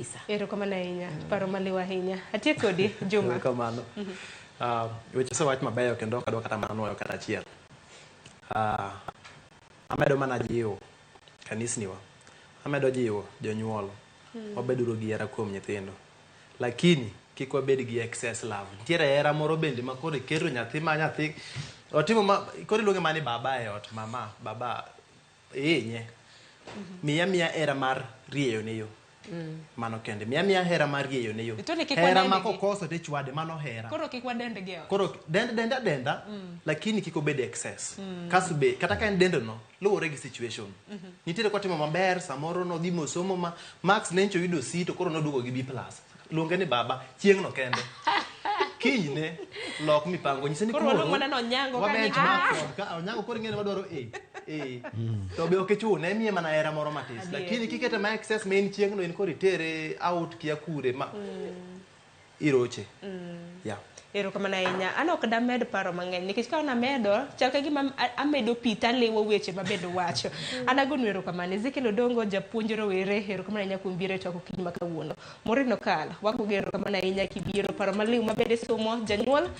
kabisa. Erokamano ahinya, paro maliw ahinya. Atiek kodi, Juma. Erokamano. Weche osewach mabeyo kendo ok adwa kata mana nwoyo kata achiel. Amedo mana jiwo kanisniwa, amedo jiwo jonyuol, wabeduru gi hera kuom nyithindo. Lakini kik wabed gi excess love. Nitiere hera moro bende ma koro iketo nyathi ma nyathi otimo ma koro iluonge mana ni baba e ot, mama, baba ihinye. Miya miya hera mar rieyo ne yo. Mano kende. Miya miya hera mar rieyo ne yo. To ni kik Hera ma wadendgi. kokoso tichwade, mano hera. Koro kik wadendgi e ot. Koro dend denda denda, lakini kik obed excess. Kasto be kata ka en dendo no, luwore gi situation. Nitiere kotimo maber, samoro nodhi mosomo ma Max ne ncho oyudo C to koro noduogo gi B plus. Luonge ni baba, chieng' no kende. Kinyne lok mipango nyise ni Koro waluong mana ni Onyango wa ka benchmark kod ka Onyango koro ing'e ni wadwaro A. A. To be ok ichune, imiye mana hera moro matis. Adier. Lakini kikete ma excess ma en chieng' no in koro itere out kia kure ma iroche. Yeah. Erokamano ahinya. An ok damed paro mang'eny nikech ka namedo chal ka gima amedo pi taliwo weche mabende wacho. An agonu erokamano. Ezekiel Odongo, japuonj rowere, erokamano ahinya kuom biro e twak okinyi ma kawuono. Maureen Okal, wagogo erokamano ahinya kibiro paro maliw mabende somo janyuol.